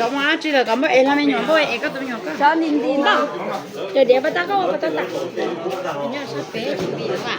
Toma, chile, kamba, es la niña, boy, es que tu niña acá. Chao, din, din, da. Ya, ya, pataka, pataka. Ya, ya, pe, pe, pa.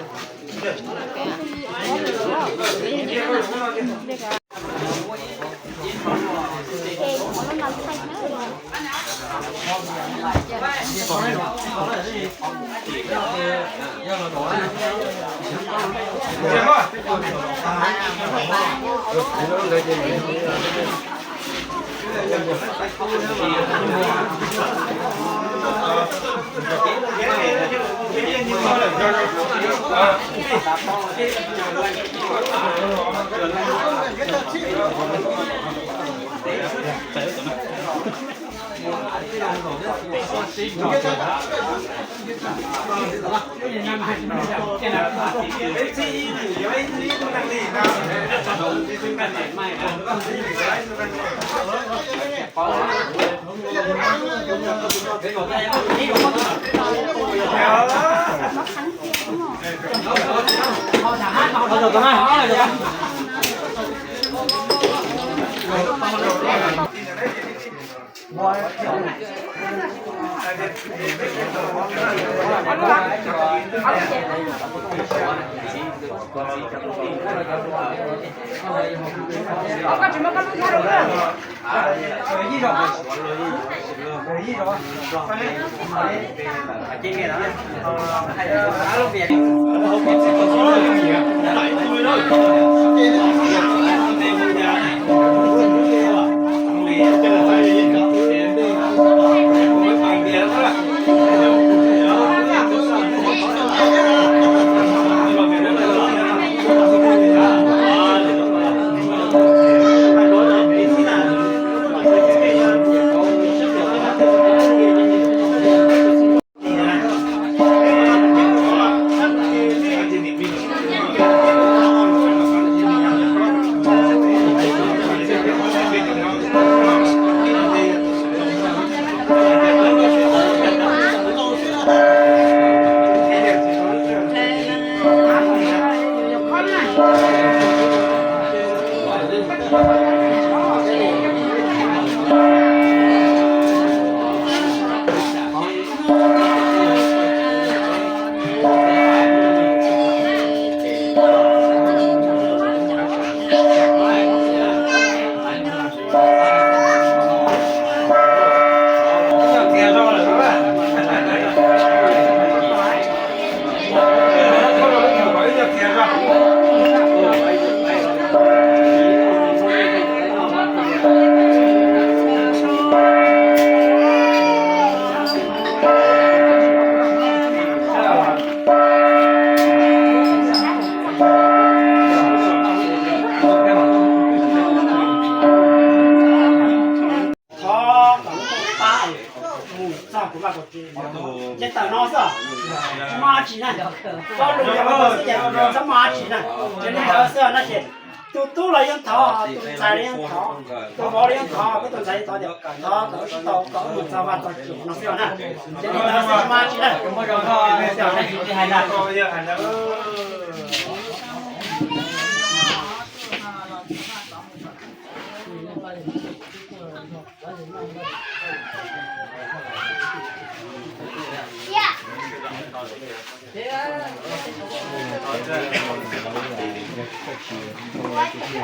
တူတူလေးယင်းထောင်း တူၢ်ၸႂ်လေးယင်းထောင်း တူၢ်မေႃလေးယင်းထောင်း ၵေႃႈ ၵေႃႈ ၵေႃႈ မၼ်း သမ်ႇမႃႇ ၸဝ်ႈၵေႃႈ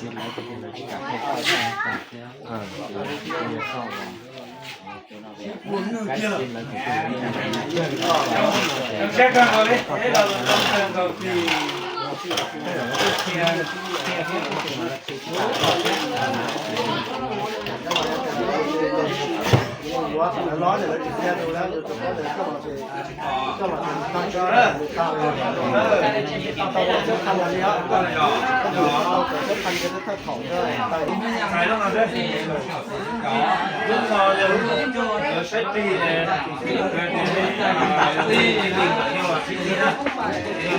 ဢိူဝ်ႈ ၸဝ်ႈမႃႇ ၸဝ်ႈၵေႃႈ ၼေႃႈ သမ်ႇမႃႇ ၸဝ်ႈၵေႃႈ ဢိူဝ်ႈ ၸဝ်ႈၼႃႇ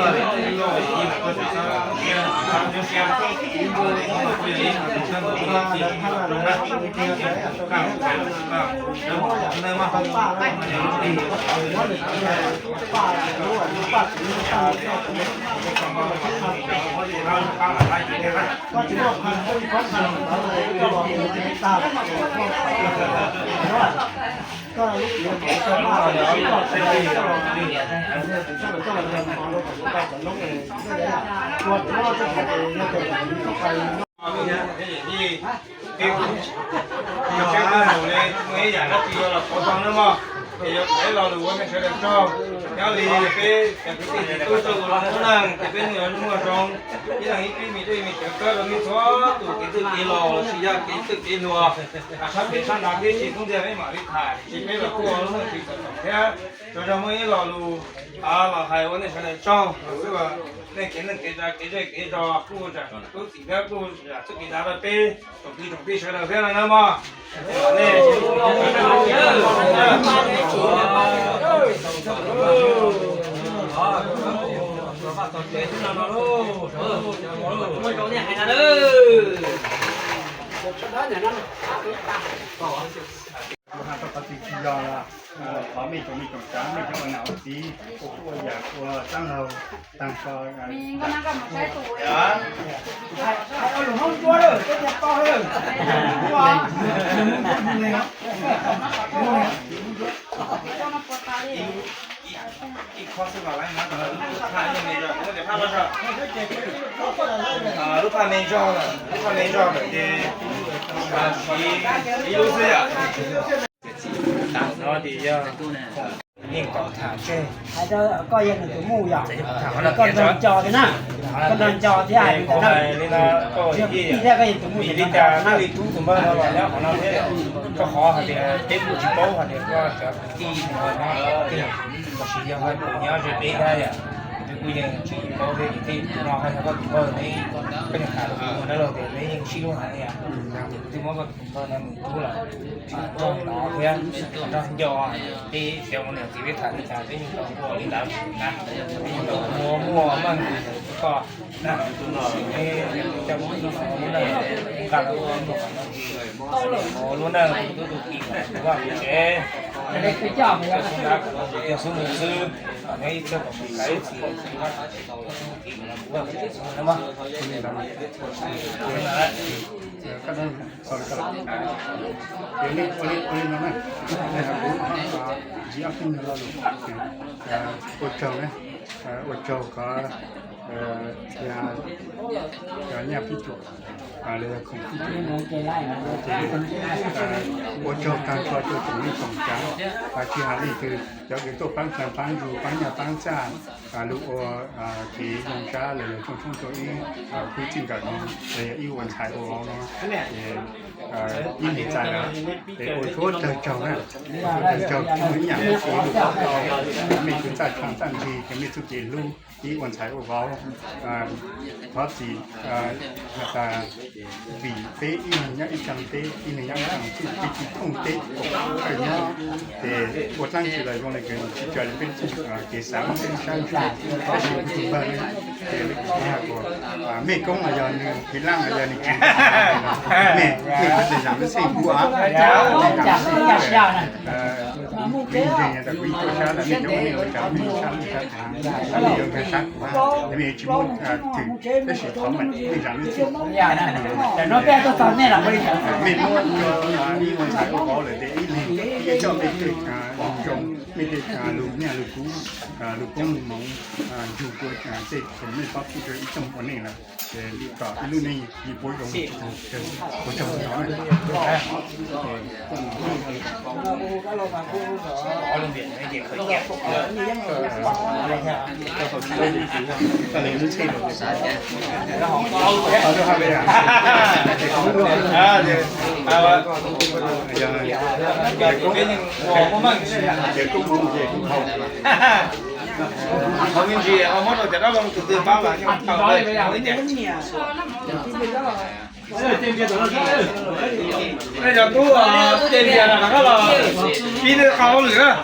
ၸဝ်ႈၼႃႇ ၸဝ်ႈၼႃႇ ဢိူဝ်ႈ Thank you. ເປັນເຈົ້າເປັນໜູເລີຍ ມື້ຢ່າງນັ້ນ ຕີເອົາລະ ຂໍຟັງນຳບໍ່ ເອີ ຢາກໃຫ້ລາວຮູ້ວ່າແມ່ນເຊີແດນຊ່ອງ ຍາວລີເປ ຈາກທີ່ຕິດຕູ້ເຈົ້າລາວຜູ້ນັ້ນ ຈະເປັນເຮືອນຫົວຊ່ອງ ທີ່ຫຼັງອີກປີມີດ້ວຍ ມີເຈົ້າເກີດ ມີທົ່ວ ຕູເກຕຶກເອລອ ຊິຢາກເກຕຶກເອລັວ ອາຊາເປຊານາເກຊິທຸງເດໄມມາລິທາ ຊິເປລະຄົວລົງທີ່ສະຕອງແທ້ ຈະດຳເອີລອລູ ອາລາໄທໂອເນຊະແນນຊ່ອງ ຄືວ່າ ໃນເກນັ້ນເກຈາເກເຈເກຈອ ກູຈາ ກູສີແບບກູຈາ ສະກິດາລະເປ ຕົງປີຕົງປີເຊີນເດີເພລະນະມາ ເອີ ຂໍເມດຕົງເມດຕົງຈາ ເມດຕົງອະນາອອກສີ ໂອ້ໂຫ ຢາກກົວຕັ້ງເຮົາຕັ້ງກໍ ມີເງິນນຳກັນມາໃຊ້ໂຕເອງ ເອົາລົງຫ້ອງຕົວເດີ ເຈົ້າຢ່າຕໍ່ເດີ ຕົວ ເຈົ້າມາປົດປາເອງ ອີກ ອີກຂໍ້ສະບາຍມາກ ເອີ ລູກຄ້າເມຈອນ ລູກຄ້າເມຈອນ ເດ ອາ ຊີ ອີລູເຊຍ ຕາມເນາະ ດີເດີ ຍິງກອງຖາເຈ້ ໃຫ້ເຈົ້າກໍຍັງຕົວໝູ່ຢ່າ ກໍນອນຈອດນະ ກໍນອນຈອດທີ່ອາຍ ຂອງໃຫ້ນີ້ນະ ກໍທີ່ແທ້ກໍເຫັນຕົວໝູ່ ມີລິດດາ ມີລິດທຸກຕົວເບິ່ງແລ້ວ ຂອງເຮົາເດ້ ກໍຂໍໃຫ້ເຕັມຜູ້ຊິໂປ້ໃຫ້ວ່າຈະ ທີ່ເຮົາເນາະ ທີ່ເຮົາຊິຢາກໃຫ້ຜູ້ຍາວຊິເປັນໄດ້ອະ ຄືຜູ້ໃຫຍ່ຊິເວົ້າເລື່ອງທີ່ເນາະ ໃຫ້ເຂົາເບິ່ງໃນບັນຍາກາດຂອງເຮົາເນາະ ແຕ່ໃນຍັງຊິຮູ້ຫານີ້ອະ ຄືວ່າກໍເບິ່ງໃນມືໂທລະ ອ່າ ຈ້ອງເນາະ ເພື່ອຕ້ອງຢອມທີ່ເຈົ້າແນວຊີວິດທາງນີ້ ທີ່ມີຕໍ່ຜູ້ທີ່ລາວນະ ໝໍ ໝໍມັນກໍ Ơ, ua châu có, ơ, nhà, nhà, nhà phi chủ, à, là không phi chủ. Thì, ờ, ua châu tăng cho châu chủ lý phòng trắng. Và chia hai lý từ, cho cái tổ phán trắng, phán dù, phán nhà, phán xa. À, lũ ua, à, cái dòng trá là, là trong, trong châu Ý, à, quy trình cả nó, là ý uốn thái của nó. Thì, ờ, ý lý giải là, để ua chúa trời châu á. Ua chúa trời châu, chứ mới nhả cái số lũ có to. Mình cứ giải thoát tạm gì, thì mình thực hiện luôn. ທີ່ອວນໄຊໂອເວົ້າ ອ່າ ເພາະຊິ ອ່າ ແລ້ວກະ ບີເຕ ອີ່ຫຍັງ ອີ່ຫຍັງເຕ ອີ່ຫຍັງ ອີ່ຫຍັງ ທີ່ ທີ່ ທີ່ ທີ່ ເຕ ເຕ ໂອດຫຼັງຊິໄດ້ ວ່າໄດ້ເກີນ ຊິຈະເປັນ ອ່າ ເກສັງ ເປັນຊ້າງ ເປັນຢູທູບເບີ ເປັນ ອ່າ ເມກອງ ອາຍານ ເປັນລ່າງ ອາຍານ ເມ ເມ ເປັນຢ່າງ ເປັນເຊກູອາ ເອີ ເປັນຢ່າງ ເປັນຢ່າງ ແຕ່ Ê, giờ tú, ờ, tú chạy đi, à, nó là pin nó không lửa.